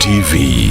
TV.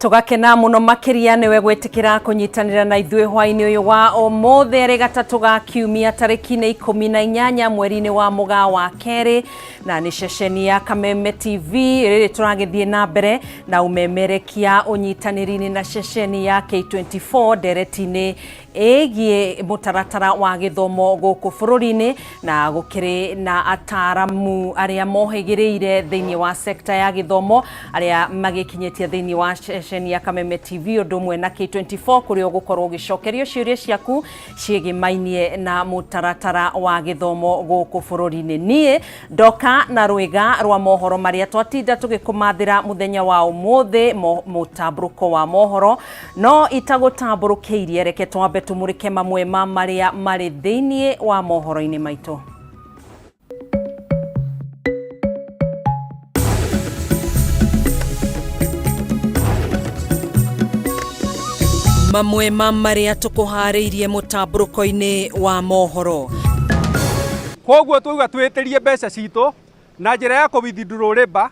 Tũgakena mũno makĩria nĩwe gwĩtĩkĩra kũnyitanĩra na ithuĩ hwainĩ ũyũ wa ũmũthĩ arĩ gatatũ ga kiumia tarĩki-inĩ 18 mweri-inĩ wa Mũgaa wa kerĩ, na nĩ ceceni ya Kameme TV rĩrĩ tũragĩthiĩ na mbere na ũmemerekia ũnyitanĩri-inĩ na ceceni ya K24 ndereti-inĩ ĩgiĩ mũtaratara wa gĩthomo gũkũ bũrũri-inĩ, na gũkĩrĩ na ataramu arĩa mohĩgĩrĩire thĩinĩ wa sekta ya gĩthomo arĩa magĩkinyĩtie thĩinĩ wa ceceni ya Kameme TV ũndũ ũmwe na K24 kũrĩa ũgũkorwo ũgĩcokerio ciũria ciaku ciĩgĩmainie na mũtaratara wa gĩthomo gũkũ bũrũri-inĩ. Niĩ ndoka na rwĩga rwa mohoro marĩa twatinda tũgĩkũmathĩra mũthenya wa ũmũthĩ, mũtambũrũko wa mohoro no itagũtambũrũkĩirie, reke twambe tumurike mamwe ma marĩa marĩ thĩinĩ wa mohoro-inĩ maitũ. Mamwe ma marĩa tũkũharĩirie mũtambũrũko-inĩ wa mohoro. Koguo twauga twĩtĩrie mbeca citũ na njĩra ya kũ-withdraw labour.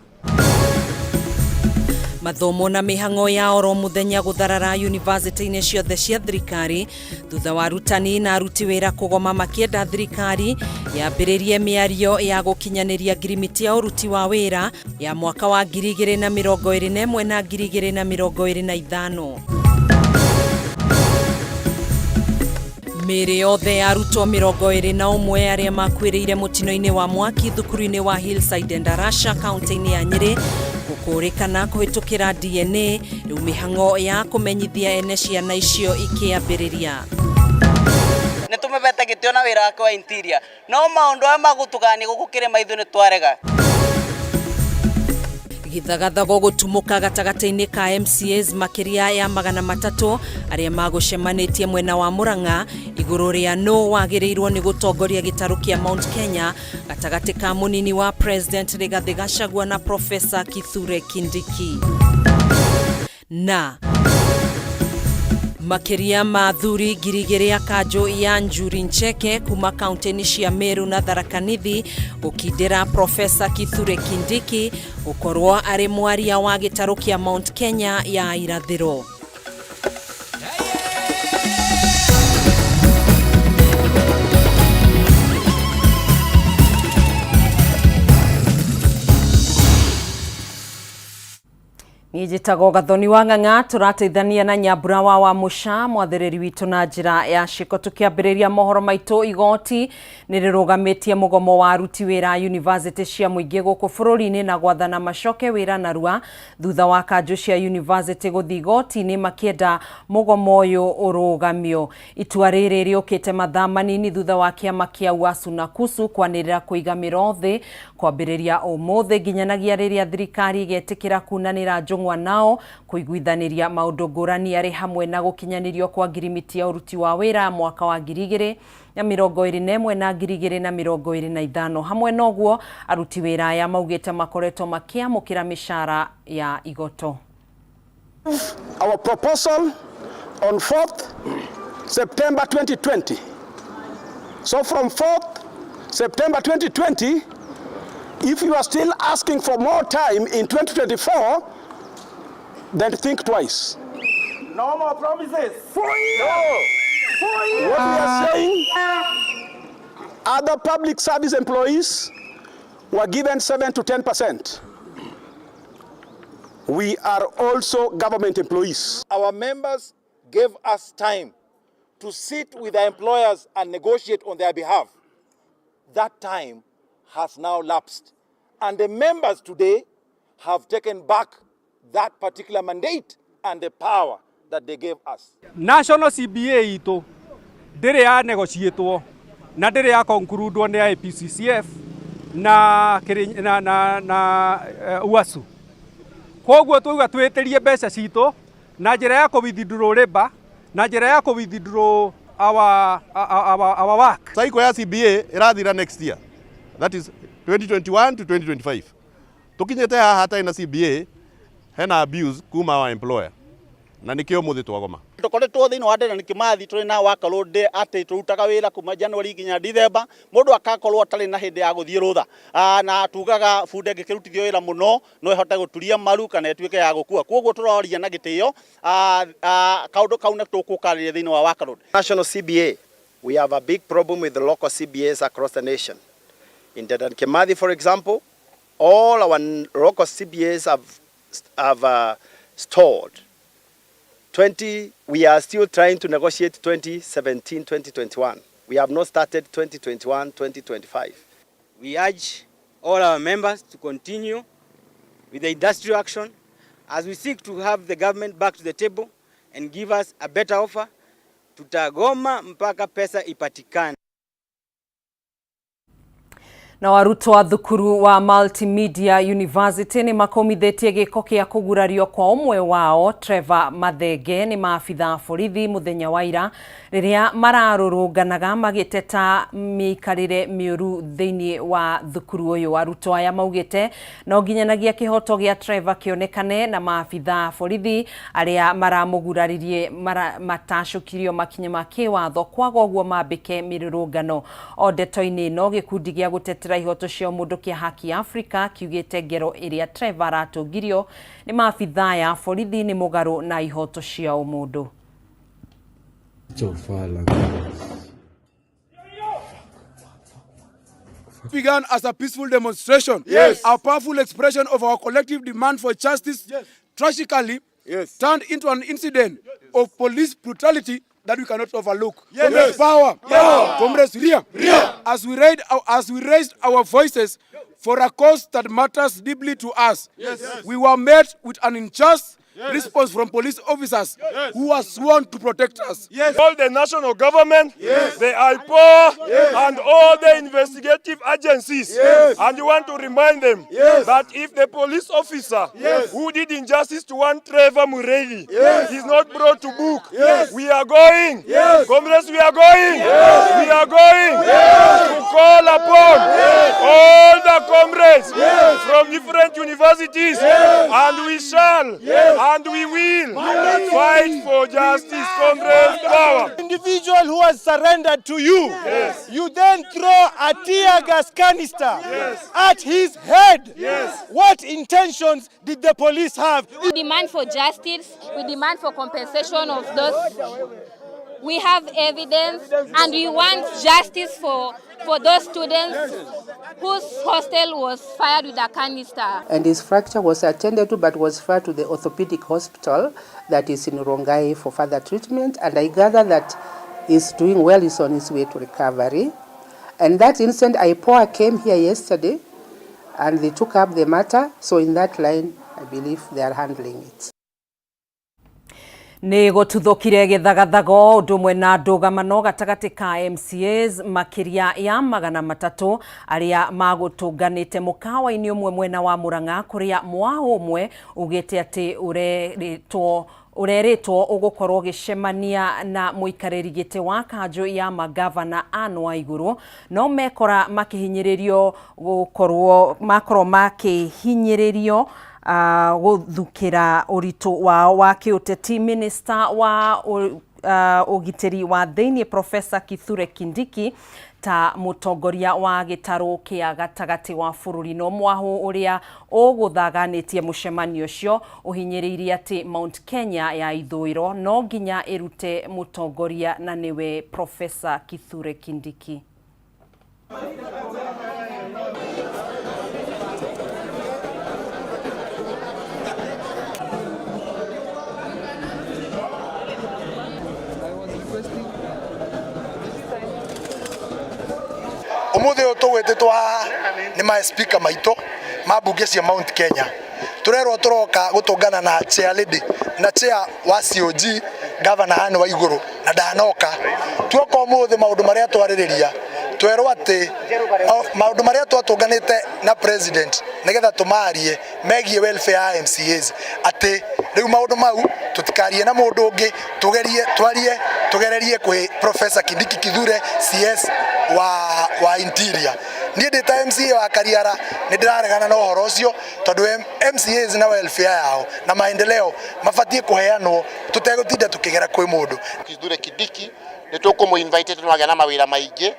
Mathomo na mĩhang'o ya oro mũthenya gũtharara yunivasĩtĩ-inĩ ciothe cia thirikari thutha wa arutani na aruti wĩra kũgoma makĩenda thirikari yambĩrĩrie mĩario ya gũkinyanĩria ngirimiti ya ũruti wa wĩra ya mwaka wa 2021 na 2025. Mĩĩrĩ yothe ya arutwo 21 arĩa makuĩrĩire mũtino-inĩ wa mwaki thukuru-inĩ wa Hillside Endarasha kaunti-inĩ ya Nyĩrĩ gũkũrĩkana kũhĩtũkĩra DNA, rĩu mĩhang'o ya kũmenyithia ene ciana icio ikĩambĩrĩria. Nĩ tũmũhete gĩtĩo na wĩra wake wa interior, no maũndũ aya ma gũtũgania gũkũ kĩrĩma ithuĩ nĩ twarega. Gĩthagathago gũtumũka gatagatĩ-inĩ ka MCAs makĩria ya 300 arĩa magũcemanĩtie mwena wa Murang'a igũrũ rĩa nũ wagĩrĩirwo nĩ gũtongoria gĩtarũ kĩa Mount Kenya gatagatĩ ka mũnini wa President Rigathĩ Gachagua na Professor Kithure Kindiki. Na makĩria ma athuri 2,000 a kanjũ ya Njuri Ncheke kuma kaunti-inĩ cia Meru na Tharaka Nithi gũkindĩra Professor Kithure Kindiki gũkorwo arĩ mwaria wa gĩtarũ kĩa Mount Kenya ya irathĩro. Niĩ njĩtagwo Gathoni wa Ng'ang'a, tũrateithania na Nyambura wa Mũca mwathĩrĩri witũ na njĩra ya ciĩko. Tũkĩambĩrĩria mohoro maitũ, igoti nĩ rĩrũgamĩtie mũgomo wa aruti wĩra yunivasĩtĩ cia mũingĩ gũkũ bũrũri-inĩ na gwathana macoke wĩra narua thutha wa kanjũ cia yunivasĩtĩ gũthiĩ igoti-inĩ makĩenda mũgomo ũyũ ũrũgamio. Itua rĩrĩ rĩũkĩte mathaa manini thutha wa kĩama kĩa UASU na KUSU kwanĩrĩra kũiga mĩro thĩ kwambĩrĩria ũmũthĩ nginyanagia rĩrĩa thirikari ĩgetĩkĩra kunanĩra njũng'wa nao kũiguithanĩria maũndũ ngũrani arĩ hamwe na gũkinyanĩrio kwa ngirimiti ya ũruti wa wĩra mwaka wa 2021 na 2025. Hamwe na ũguo aruti wĩra aya maugĩte makoretwo makĩamũkĩra mĩcara ya igoto. Our proposal on 4th September 2020. So from 4th September 2020, if you are still asking for more time in 2024, then think twice. No more promises. 4 years. No. 4 years. What we are saying, other public service employees were given 7 to 10%. We are also government employees. Our members gave us time to sit with their employers and negotiate on their behalf. That time has now lapsed. And the members today have taken back that particular mandate and the power that they gave us. National CBA itũ ndĩrĩ ya negotiatwo na ndĩrĩ ya concludwo nĩ IPCCF na na na, na UASU. Koguo twauga twĩtĩrie mbeca citũ na njĩra ya kũ withdraw labor na njĩra ya kũ withdraw our work. Cycle ya CBA ĩrathira next year, that is 2021 to 2025. Tukinyĩte haha hatarĩ na CBA, hena abuse kuma our employer, na nikio muthi twagoma. Tukoretwo thiini wa Dedan Kimathi turi na workload ati turutaga wira kuma January nginya December, mundu akakorwo atari na hindi ya guthie rutha, na tugaga bunda ingikirutithio wira muno no ihote guturia maru kana ituike ya gukua. Koguo turoria na gitio kaundu kau na tukukariria thiini wa workload. National CBA, we have a big problem with the local CBAs across the nation. In Dedan Kimathi, for example, all our local CBAs have stalled. We are still trying to negotiate 2017-2021. We have not started 2021-2025. We urge all our members to continue with the industrial action as we seek to have the government back to the table and give us a better offer. Tutagoma mpaka pesa ipatikane. Na arutwo a thukuru wa Multimedia University nĩ makomithĩtie gĩko kĩa kũgurario kwa ũmwe wao Trevor Mathenge nĩ maabitha borithi mũthenya wa ira rĩrĩa mararũrũnganaga magĩteta mĩikarĩre mĩũru thĩinĩ wa thukuru ũyũ. Arutwo aya maugĩte no nginyanagia kĩhoto gĩa Trevor kĩonekane na maabitha borithi arĩa maramũguraririe matacũkirio makinya ma kĩwatho kwaga ũguo mambĩke mĩrũrũngano. O ndeto-inĩ ĩno gĩkundi gĩa gũtetera ihoto cia mũndũ kĩa Haki Africa kiugĩte ngero ĩrĩa Trevor aratũngirio nĩ maabitha ya borithi nĩ mũgarũ na ihoto cia ũmũndũ. Began as a peaceful demonstration, yes, a powerful expression of our collective demand for justice, yes, tragically, yes, turned into an incident, yes, of police brutality that we cannot overlook. Yes. Comrades, Yes. power. Power. Comrades, rear. Rear. As we raised our voices for a cause that matters deeply to us, yes, yes, we were met with an unjust, yes, response from police officers, yes, who are sworn to protect us. Yes. All the national government, yes, the IPOA, yes, and all the investigative agencies. Yes. And you want to remind them, yes, that if the police officer, yes, who did injustice to one Trevor Mureli, yes, is not brought to book, yes, we are going, yes, comrades, we are going, yes, we are going, yes, to call upon, yes, all the comrades, yes, from different universities, yes, and we shall, yes, and we will fight for justice, comrades, power. Individual who has surrendered to you, yes, you then throw a tear gas canister, yes, at his head. Yes. What intentions did the police have? We demand for justice. We demand for compensation of those. We have evidence and we want justice for those students whose hostel was fired with a canister. And his fracture was attended to but was referred to the orthopedic hospital that is in Rongai for further treatment. And I gather that he's doing well, he's on his way to recovery. And that instant, IPOA came here yesterday and they took up the matter. So in that line, I believe they are handling it. Nĩ gũtuthũkire gĩthagathago ũndũ ũmwe na ndũgamano gatagatĩ ka MCAs makĩria ya 300 arĩa magũtũnganĩte mũkawa-inĩ ũmwe mwena wa Murang'a kũrĩa mwaũ ũmwe ugĩte atĩ ũrerĩtwo ũgũkorwo ũgĩcemania na mũikarĩri gĩtĩ wa kanjũ ya magavana Anne Waigũrũ no mekora makĩhinyĩrĩrio gũkorwo makorwo makĩhinyĩrĩrio gũthukĩra ũritũ wao wa kĩũteti. Minister wa ũgitĩri wa thĩinĩ Professor Kithure Kindiki ta mũtongoria wa gĩtarũ kĩa gatagatĩ wa bũrũri no mwahũ ũrĩa ũgũthaganĩtie mũcemanio ũcio ũhinyĩrĩirie atĩ Mount Kenya ya ithũĩro no nginya ĩrute mũtongoria na nĩwe Professor Kithure Kindiki. Umuthi uyu tugwititwo haha ni ma speaker maitu ma mbunge cia Mount Kenya. Turerwo turoka gutungana na chair lady na chair wa COG Governor Anne Waiguru na ndanoka. Tuoka umuthi maundu maria twaririria twerwo ati maundu maria twatunganite na president nigetha tumarie megie welfare ya MCAs, ati riu maundu mau tutikarie na mundu ungi, tugerie twarie tugererie kwi Professor Kindiki Kithure, CS wa Interior. Niĩ ndĩ ta MCA wa Kariara nĩ ndĩraregana na ũhoro ũcio tondũ MCAs na welfare yao na maendeleo mabatie kũheanwo tũtegũtinda tũkĩgera kwĩ mũndũ. Kithure Kindiki nĩ tũkũmũ invite tondũ agĩa na mawĩra maingĩ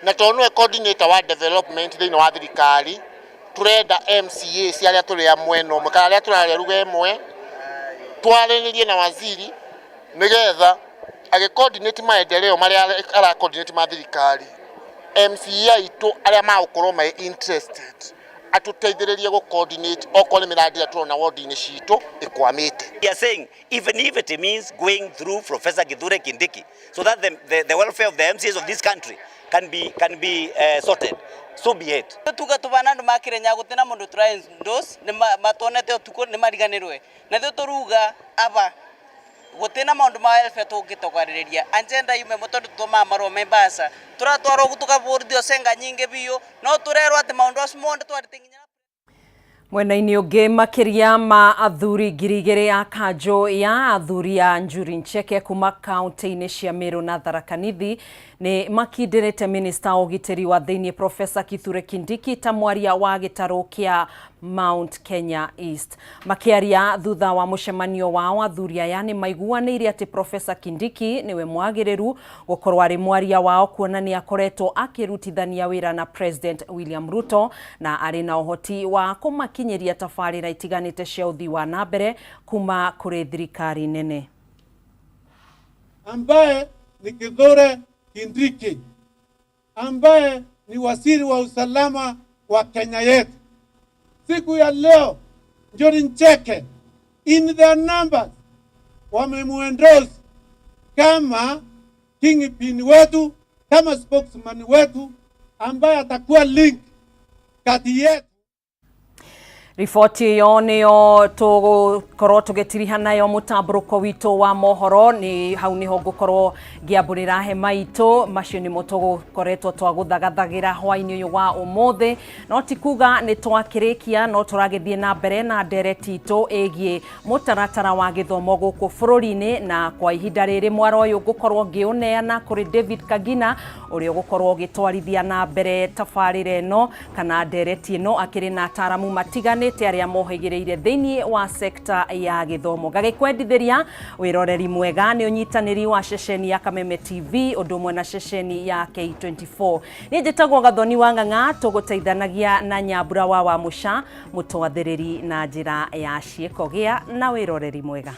na tondũ nĩwe coordinator wa development thĩinĩ wa thirikari. Tũrenda MCA cia arĩa tũrĩ a mwena ũmwe kana arĩa tũraria ruga ĩmwe twarĩrĩrie na waziri nĩgetha agĩ coordinate maendeleo marĩa ara coordinate ma thirikari, MCA aitũ arĩa magũkorwo me interested atũteithĩrĩrie gũ coordinate okorwo nĩ mĩradi ĩrĩa tũrona ward-inĩ citũ ĩkwamĩte. We are saying even if it means going through Professor Kithure Kindiki so that the welfare of the MCAs of this country can be sorted, so be it. Tuga tubana andu makirenya gutina mundu tura endorse ni matonete utuku ni mariganirwe na ithuĩ turuga aba gutina maundu ma welfare tungitokwaririria agenda yume mo tondu tumaa marua me mbasa turatwarwo gutukaburithio cenga nyingi biũ no turerwo ati maundu acio monthe twarite nginya. Mwena-inĩ ũngĩ, makĩria ma athuri 2000 a kanjũ ya athuri a Njuri Ncheke kuma kaunti-inĩ cia Meru na Tharaka Nithi nĩ makindĩrĩte minista wa ũgitĩri wa thĩinĩ Professor Kithure Kindiki ta mwaria wa gĩtarũ kĩa Mount Kenya East. Makĩaria thutha wa mũcemanio wao, athuri aya nĩ maiguanĩire atĩ Professor Kindiki nĩwe mwagĩrĩru gũkorwo arĩ mwaria wao, kuona nĩ akoretwo akĩrutithania wĩra na President William Ruto na arĩ na ũhoti wa kũmakinyĩria tabarĩra itiganĩte cia ũthii wa na mbere kuma kũrĩ thirikari nene. Ambaye ni Kithure Kindiki, ambaye ni waziri wa usalama wa Kenya yetu. Siku ya leo Njuri Ncheke in their numbers wamemuendorse kama kingpin wetu, kama spokesman wetu ambaye atakuwa link kati yetu. Riboti ĩyo nĩyo tũgũkorwo tũgĩtiriha nayo mũtambũrũko witũ wa mohoro. Nĩ hau nĩho ngũkorwo ngĩambũrĩra hema itũ. Macio nĩmo tũgũkoretwo twagũthagathagĩra hwaĩ-inĩ ũyũ wa ũmũthĩ, no ti kuga nĩ twakĩrĩkia, no tũragĩthiĩ na mbere na ndereti itũ ĩgiĩ mũtaratara wa gĩthomo gũkũ bũrũri-inĩ. Na kwa ihinda rĩrĩ mwaro ũyũ ngũkorwo ngĩũneana kũrĩ David Kagina, ũrĩa ũgũkorwo ũgĩtwarithia na mbere tabarĩra ĩno kana ndereti ĩno akĩrĩ na ataramu matiganĩte arĩa mohĩgĩrĩire thĩinĩ wa sekta ya gĩthomo. Ngagĩkwendithĩria wĩroreri mwega. Nĩ ũnyitanĩri wa ceceni ya Kameme TV ũndũ ũmwe na ceceni ya K24. Niĩ njĩtagwo Gathoni wa Ng'ang'a, tũgũteithanagia na Nyambura wa Wamũca, mũtwathĩrĩri na njĩra ya ciĩko. Gĩa na wĩroreri mwega.